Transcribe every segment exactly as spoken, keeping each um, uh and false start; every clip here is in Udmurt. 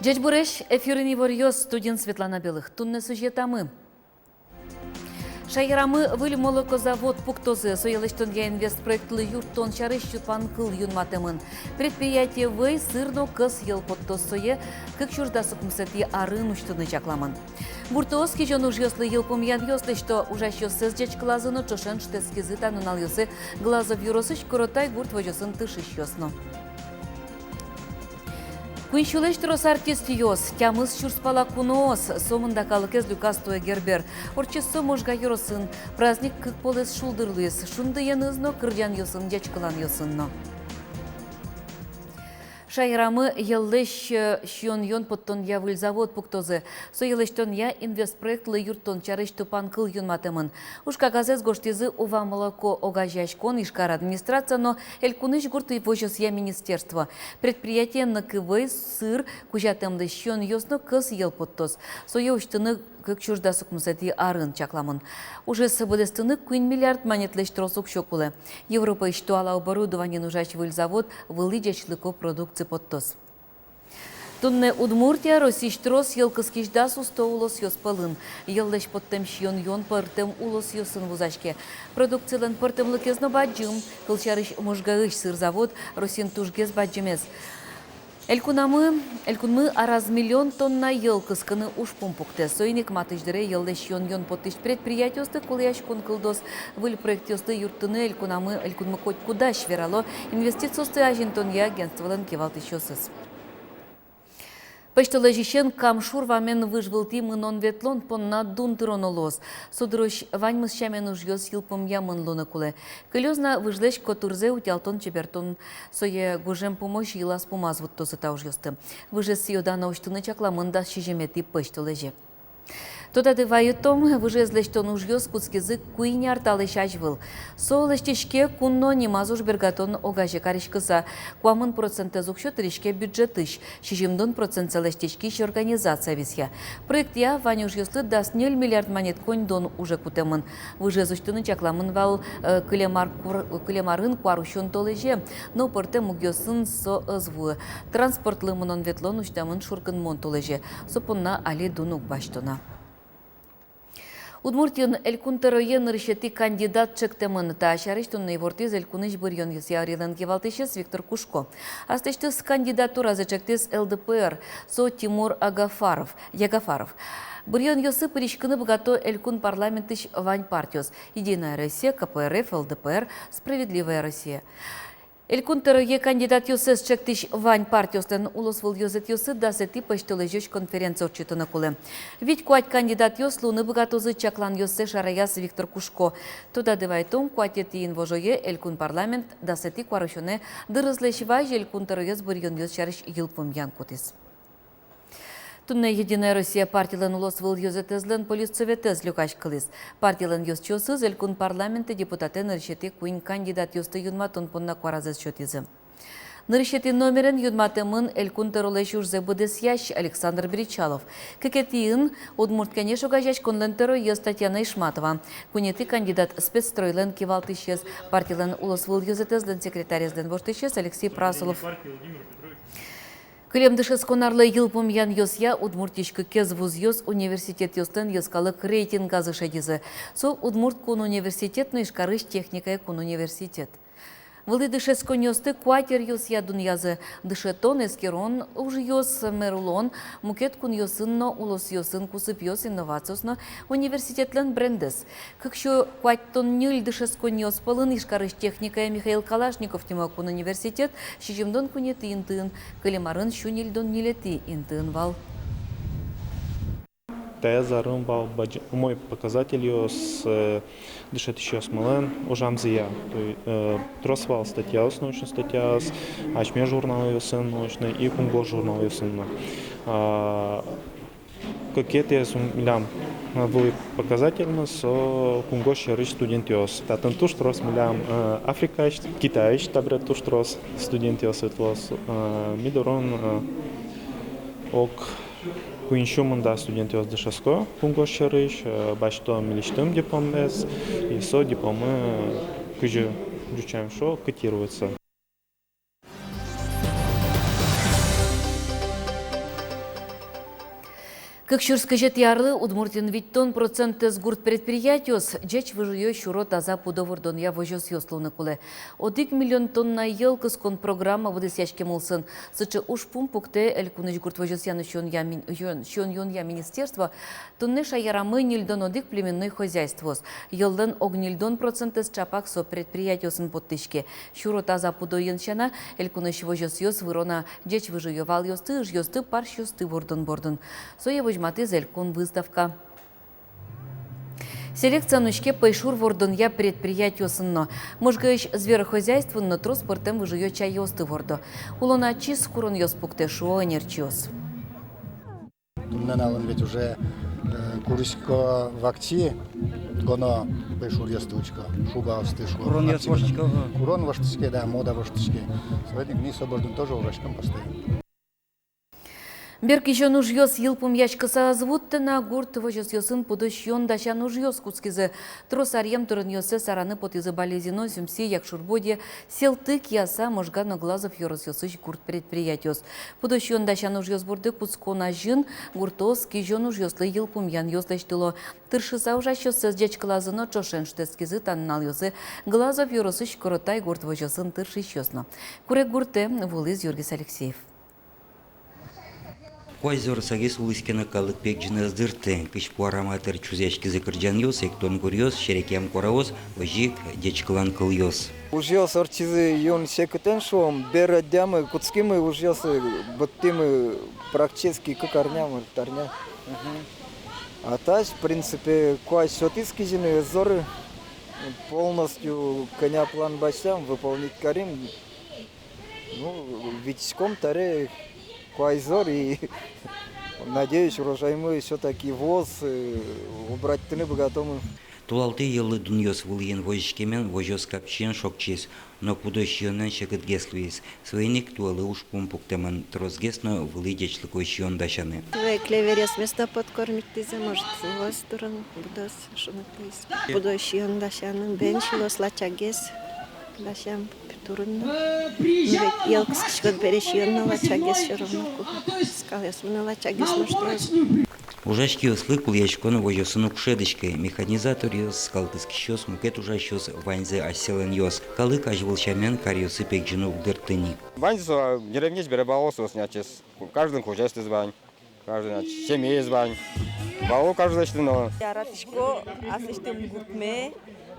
Ӟечбуресь! Эфирын «Иворъёс», студиын Светлана Белых. Туннэ сюжетамы. Шаерамы выль молокозавод пуктозы. Сое лэсьтонъя инвестпроектлы юрттон сярысь тупанкыл юнматэмын. Предприятие вӧй, сыр но кӧс йӧл поттоз. Сое кык сюрс дас укмысэтӥ арын усьтыны чакламын. Гуртоос кизён ужъёслы йылпумъянъёс лэсьто. Ужасьёссэс ӟечкылазы но ӵошен шутэтскизы та нуналъёсы Глазов ёросысь Коротай гурт возёсын тыршисьёс но. Куинь сюлэсь трос артистъёс, тямыс сюрс пала куноос. Сомында калыкез люказ туэ Гербер. Ортчиз со Можга ёросын. Праздник кык полэс шулдыр луиз: шундыеныз но кырӟанъёсын, ӟечкыланъёсын но. Шаерамы йӧллэсь, э, сиён-юон поттонъя выль завод пуктозы. Сое лэсьтонъя инвестпроектлы юрттон сярысь тупанкыл юнматэмын. Уж кагазэз гожтӥзы «Ува-молоко» огазеяськон, Ижкар администрация но элькунысь гурт возёсъя министерство. Предприятие нӧкы вӧй, сыр кузятэмлы сиёнъёс но кӧс йӧл поттоз. Сое усьтыны кык сюрс дас укмысэтӥ арын чакламын. Ужез быдэстыны куинь миллиард манетлэсь трос уксё кулэ. Европаысь туала оборудованиен ужась выль завод вылӥ ӟечлыко продукция поттоз. Туннэ Удмуртия Россиысь трос йӧл кыскись дас усто улосъёс пӧлын. Йӧллэсь поттэм сиён-юон пӧртэм улосъёсын вузаське. Продукцилэн пӧртэмлыкез но бадӟым. Кылсярысь, Можгаысь сыр завод Россиын тужгес бадӟымез. Элькунамы, элькунмы араз миллион тонна йӧл кыскыны ужпум пуктэ. Соин ик матысь дыре йӧллэсь сиён-юон поттӥсь предприятиосты кулэяськон кылдоз. Выль проектъёслы юрттыны элькунамы, элькунмы котьку дась, верало инвестициосты азинтонъя агентстволэн кивалтӥсьёсыз. Пӧсьтолэзьысен Кам шур вамен выж вылтӥ мынон-ветлон понна дун тыроно луоз. Со дырозь ваньмыз сямен ужъёс йылпумъямын луыны кулэ. Кылёз на выжлэсь котырзэ утялтон-чебертон. Сое гужем пумозь йылаз-пумаз вуттозы та ужъёсты. Выжез сӥё-дано усьтыны чакламын дас сизьыметӥ пӧсьтолэзе. Тодады вайытом, выжез лэсьтон ужъёс кутскизы куинь ар талэсь азьвыл. Со лэсьтӥське кун но нимаз уж бергатон огазе кариськыса. Куамын процентэз уксё тыриське бюджетысь, сизьымдон процентсэ лэсьтӥськись организация висъя. Проектъя вань ужъёслы дас ньыль миллиард манет коньдон уже кутэмын. Выжез усьтыны чакламын вал, э, кылем ар кур-, кылем арын куарусён толэзе, но пӧртэм мугъёсын со ӧз вуы. Транспортлы мынон-ветлон усьтэмын шуркынмон толэзе. Со понна али дун уг басьто на. Удмуртиын Элькун тӧрое нырысетӥ кандидат ӵектэмын. Та сярысь туннэ ивортӥз элькунысь быръёнъёсъя ӧрилэн кивалтӥсез Виктор Кушко. Аслэсьтыз кандидатуразэ ӵектӥз ЛДПР. Со Тимур Агафаров, Ягафаров. Быръёнъёсы пыриськыны быгато элькун парламентысь вань партиос: «Единая Россия», КПРФ, ЛДПР, «Справедливая Россия». Элькун тӧрое кандидатъёссэс ӵектӥсь вань партиослэн улосвыл ёзэтъёссы дасэтӥ пӧсьтолэзёзь конференци ортчытыны кулэ. Вить-куать кандидатъёс луыны быгатозы, чакланъёссэ шараяз Виктор Кушко. Тодады вайытом, куатетӥ инвожое элькун парламент дасэтӥ куарусёнэ дырызлэсь вазь элькун тӧроез быръёнъёс сярысь йылпумъян кутӥз. Туннэ «Единая Россия» партилэн улосвыл ёзэтэзлэн политсоветэз люкаськылӥз. Партилэн ёзчиосыз элькун парламентэ депутатэ нырысетӥ куинь кандидатъёсты юнматон понна куаразэс сётӥзы. Нырысетӥ номерен юнматэмын элькун тӧролэсь ужзэ быдэсъясь Александр Бречалов. Кыкетӥын — «Удмурт кенеш» огазеяськонлэн тӧроез Татьяна Ишматова. Куинетӥ кандидат — спецстройлэн кивалтӥсез, партилэн улосвыл ёзэтэзлэн секретарезлэн воштӥсез Алексей Прасолов. Кылем дышетскон арлы йылпумъянъёсъя Удмуртиысь кыкез вузъёс университетъёслэн йӧскалык рейтингазы шедизы. Со Удмурт кун университет но Ижкарысь техникая кун университет. Вылӥ дышетсконъёсты куать ӧръёсъя дунъязы: дышетон, эскерон ужъёс, мерлыко, мукет кунъёсын но улосъёсын кусыпъёс, инновациос но университетлэн брендэз. Кык сю куатьтон ньыль дышетсконниос пӧлын Ижкарысь техникая Михаил Калашников нимо кун университет сизьымдон куинетӥ интыын, кылем арын сю ньыльдон ньылетӥ интыын вал. Таяз арын вал бадӟ-, умой показательёс, э, дышетӥсьёсмылэн ужамзыя. То е-, э, трос вал статьяос, научной статьяос, асьме журналъёсын научной и кунгож журналъёсын но. А, Кыкетӥез милям, э, вылӥ показательмы — со кунгож сьӧрысь студентъёс. Татын туж трос милям, э, Африкаысь, Китайысь табере туж трос студентъёс ветло. Э, ми дорын, э, ог куинь сю мында студентъёс дышетско кунгож сьӧрысь, э, басьто милесьтым дипломмес, и со дипломмы, э, кызьы ӟучаем шуо, котируется. Кык сюрс кызетӥ арлы Удмуртиын витьтон процентэз гурт предприятиос ӟеч выжыё, сюро, таза пудо вордонъя возёсъёс луыны кулэ. Одӥг миллион тонна йӧл кыскон программа быдэсъяськем улсын. Сыӵе ужпум пуктэ элькунысь гурт возёсъя но сиён-юонъя мин-, юон-, сиён-юонъя министерство. Туннэ шаерамы ньыльдон одӥг племенной хозяйствоос. Йӧллэн ог ньыльдон процентэз ӵапак со предприятиосын поттӥське. Сюро, таза пудоен сяна, элькунысь возёсъёс выро на ӟеч выжыё валъёсты, ыжъёсты, парсьёсты вордон бордын. Сое возьматӥз элькун выставка. Селекция нуиське пӧйшур вордонъя предприятиосын но. Можгаысь зверохозяйствоын но трос пӧртэм выжыё чайёсты вордо. Улон ачиз куронъёс пуктэ, шуо ӧнерчиос. Туннэ нуналын ведь уже, э, курисько вакчи, гоно пӧйшуръёсты учко, шубаосты, шуо. Куронъёс вакчи воштӥське, ага. Курон воштӥське, да, мода воштӥське. Соин ик ми со бордын тоже ужаськом постоянно. Бер кизён ужъёс йылпумъяськыса ӧз вуттэ на. Гурт возёсъёсын пудо сиён дасян ужъёс кутскизы. Трос аръем тырынъёссэ сараны потӥзы Балезино, Сюмси, Якшур-Бӧдья, Селтык, Яса, Можга но Глазов ёросъёсысь гурт предприятиос. Пудо сиён дасян ужъёс борды кутскон азьын гуртоос кизён ужъёслы йылпумъянъёс лэсьтыло. Тыршыса ужасьёссэс ӟечкылазы но ӵошен шутэтскизы та нуналъёсы Глазов ёросысь Коротай гурт возёсын тыршисьёс но. Куреггуртэ вуылӥз Юргис Алексеев. Куазь зорысагес улӥське но, калык пегӟыны ӧз дыртэ. Кызьпу араматыр чузъяськизы кырӟанъёс, эктон гуръёс, серекъям куараос, озьы ик ӟечкылан кылъёс. Ужъёс ортчизы юн секытэн, шуом, бер адямы кутскимы ужъёсы, быдтӥмы практически кык арня, мар, арня. Мгм. А таӵе, в принципе, куазь сётӥз кизьыны, ӧз зоры, полностью кӧня план басьтӥм, выполнить карим. Ну, витиськом табере, куазь зор, и, надеюсь, урожаймы всё-таки вуоз, э, убрать карыны быгатомы. Толалтэ йӧллы дунъёс вылӥын возиськемен возёс капчиен шокчиз, но пудо сиёнэн секытгес луиз. Соин ик туэлы ужпум пуктэмын тросгес но вылӥ ӟечлыко сиён дасяны. Туэ клеверъёсмес но подкормить каризы, может, луоз турын будос, шуныт луиз. Пудо сиён дасяны бен сюлэсь лачагес дасям. Турын но. Ну, ведь йӧл кыскиськод бере, сиён но лачагес всё равно ку. Скалъёсмы но лачагес луоз. Ужась киослы кулэяськон возёсын уг шӧдӥськы. Механизаторъёс, скал кыскисьёс, мукет ужасьёс — ваньзы асьсэлэнъёс. Калык азьвыл сямен каръёсы пегӟыны уг дырты ни. Ваньзы со деревняысь бере вало соос ни ачиз. Каждый хозяйствоез вань. Каждый, значит, семьяез вань. Вало каждый, значит, но. Яратӥсько аслэсьтым гуртме,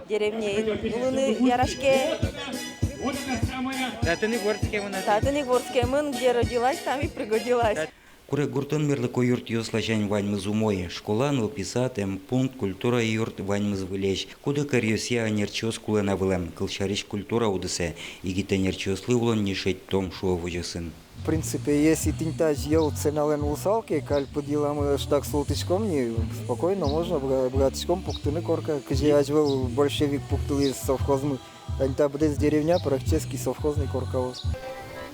деревняын улыны яратӥське. Татын ик вордскемын. Татын ик вордскемын, где родилась, там и пригодилась. Куреггуртын мерлыко юртъёс ласянь ваньмыз умой. Школа, нылпи сад, эмпункт, культура юрт — ваньмыз выльесь. Куды-кыръёсъя ӧнерчиос кулэ на вылэм. Кылсярысь, культура удысэ. Егит ӧнерчиослы улон ни шедьтом, шуо возёсын. В принципе, если тӥнь тазь йӧл ценалэн луысал ке, каль пыд йыламы ӧжытак султӥськом ни, спокойно можно, быга-, быгатӥськом пуктыны корка, кызьы азьвыл большевик пуктылӥз совхозмы. Тани та быдэс деревня практически совхозный корка луоз.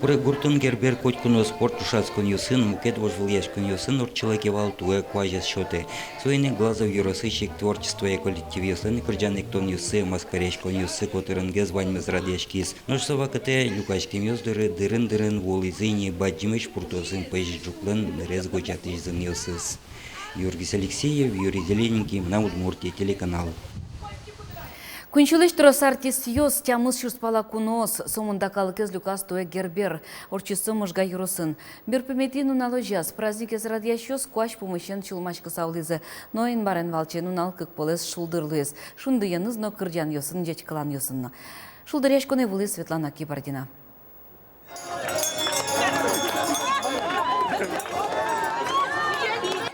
Куреггуртын Гербер котьку но спорт ӵошатсконъёсын, мукет вожвылъяськонъёсын ортчылэ ке вал, туэ куазь ӧз сёты. Соин ик Глазов ёросысь ик творчествоя коллективъёслэн кырӟан-эктонъёссы, маскаръяськонъёссы котырынгес ваньмыз радъяськиз. Нош со вакытэ люкаськемъёс доры дырын-дырын вуылӥзы ини бадӟымесь пуртоосын пӧсь ӝуклэн нырез гожтӥсь зынъёсыз. Юргис Алексеев, Юрий Зелененький, «Мынам Удмуртие» телеканал. Куинь сюлэсь трос артистъёс, тямыс сюрс пала куноос, сомында калыкез люказ туэ Гербер. Ортчиз со Можга ёросын. Берпуметӥ нуналозяз праздникез радъясьёс куазь пумысен сюлмаськыса улӥзы. Но Инмарен валче нунал кык полэс шулдыр луиз. Шундыеныз но, кырӟанъёсын, ӟечкыланъёсын но. Шулдыръяськонэ вуылӥз Светлана Кибардина.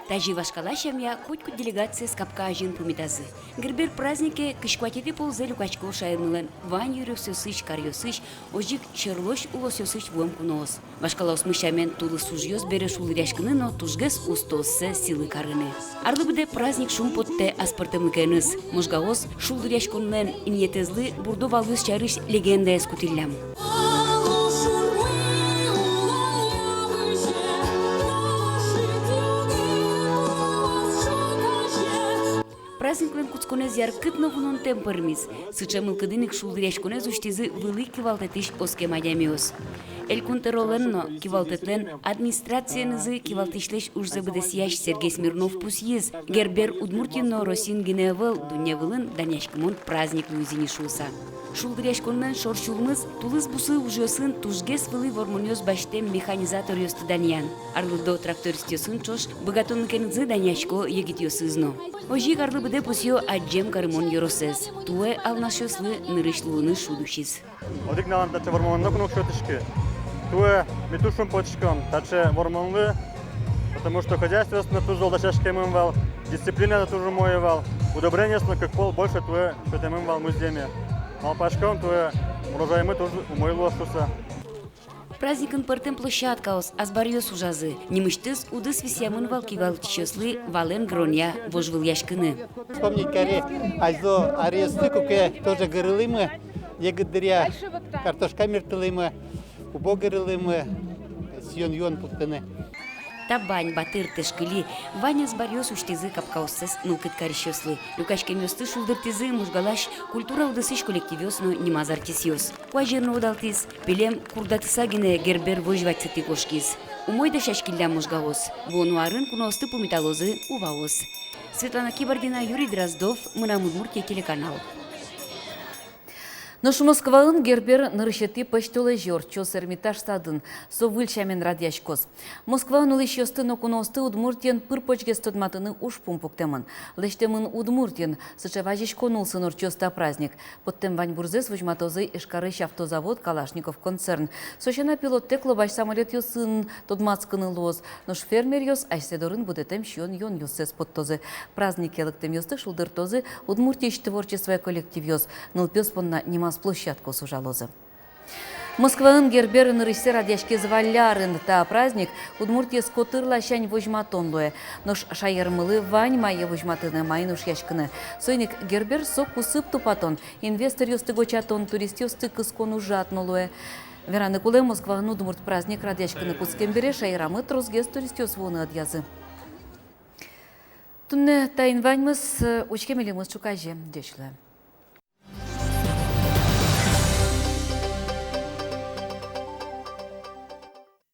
Тазьы вашкала сямъя котькуд делегациез капка азьын пумитазы. Гербер празднике кызь куатетӥ ползэ люкасько шаермылэн вань ёросъёсысь, каръёсысь, озьы ик сьӧрлось улосъёсысь вуэм куноос. Вашкалаосмы сямен, тулыс ужъёс бере шулдыръяськыны но тужгес устооссэ сӥлы карыны. Арлы быдэ праздник шумпоттэ аспӧртэмлыкеныз. Можгаос шулдыръяськонлэн инъетэзлы бурдо валъёс сярысь легендаез кутӥллям. Праздниклы Кутсконэз яркыт но вунонтэм пӧрмиз. Сыӵе мылкыдын ик шулдыръяськонэз усьтӥзы вылӥ кивалтэтысь оскем адямиос. Элькун тӧролэн но кивалтэтлэн администрациенызы кивалтӥсьлэсь ужзэ быдэсъясь Сергей Смирнов пусйиз: Гербер Удмуртиын но Россиын гинэ ӧвӧл, дунне вылын данъяськымон праздник луиз ини шуыса. Шулдыръяськонлэн шор сюлмыз — тулыс бусы ужъёсын тужгес вылӥ вормонъёс басьтэм механизаторъёсты данъян. Арлыдо трактористъёсын ӵош быгатонлыкенызы данъясько егитъёсыз но. Озьы ик арлы быдэ пусъё адӟем карымон ёросэз. Туэ Алнашъёслы нырысь луыны шуд усиз. Одӥг нуналлэн таӵе вормонлы ноку но уг сётӥськы. Туэ ми туж шумпотӥськом таӵе вормонлы, потому что хозяйствоос но туж зол дасяськемын вал, дисциплина но туж умой вал, удобрениос но кык пол больше туэ сётэмын вал музъеме. Малпаськом, туэ урожаймы туж умой луоз шуыса. Праздникын пӧртэм площадкаос, азбаръёс ужазы. Нимысьтыз удыс висъямын вал кивалтӥсьёслы валэн гыронъя вожвылъяськыны. Вспомнить кари азьло аръёсты, куке тоже гырылӥмы, егит дыръя картошка мерттылӥмы, убо гырылӥмы, сиён-юон пуктыны. Табань, батыр, тэшкыли — вань азбаръёс усьтӥзы капкаоссэс мылкыд карисьёслы. Люкаськемъёсты шулдыртӥзы Можгалась культура удысысь коллективъёс но нимаз артистъёс. Куазь ӧр но удалтӥз, пилем курдатыса гинэ Гербер возь вадьсэтӥ кошкиз. Умой дасяськиллям Можгаос. Вуоно арын куноосты пумиталозы уваос. Светлана Кибардина, Юрий Дроздов, «Мынам Удмуртие» телеканал. Нош Москваын Гербер нырысетӥ пӧсьтолэзе ортчоз Эрмитаж садын. Со выль сямен радъяськоз. Москваын улӥсьёсты но куноосты Удмуртиен пыр-почгес тодматыны ужпум пуктэмын. «Лэсьтэмын Удмуртиен» — сыӵе вазиськон улсын ортчоз та праздник. Поттэм ваньбурзэс возьматозы Ижкарысь автозавод «Калашников» концерн. Со сяна, пилоттэк лобась самолётъёсын тодматскыны луоз. Нош фермеръёс асьсэ дорын будэтэм сиён-юонъёссэс поттозы. Празднике лыктэмъёсты шулдыртозы Удмуртиысь творчествоя коллективъёс. Нылпиос понна нимаз площадкаос ужалозы. Москваын Гербер нырысьсэ радъяськиз валлярын. Та праздник Удмуртиез котыр ласянь возьматон луэ. Нош шаермылы вань мае возьматыны, маин ушъяськыны. Соин ик Гербер — со кусып тупатон, инвесторъёсты гочатон, туристъёсты кыскон ужрад но луэ. Вераны кулэ, Москваын удмурт праздник радъяськыны кутскем бере шаерамы тросгес туристъёс вуыны ӧдъязы. Туннэ таин ваньмыз. Учке милемыз ӵуказе. Ӟеч луэ.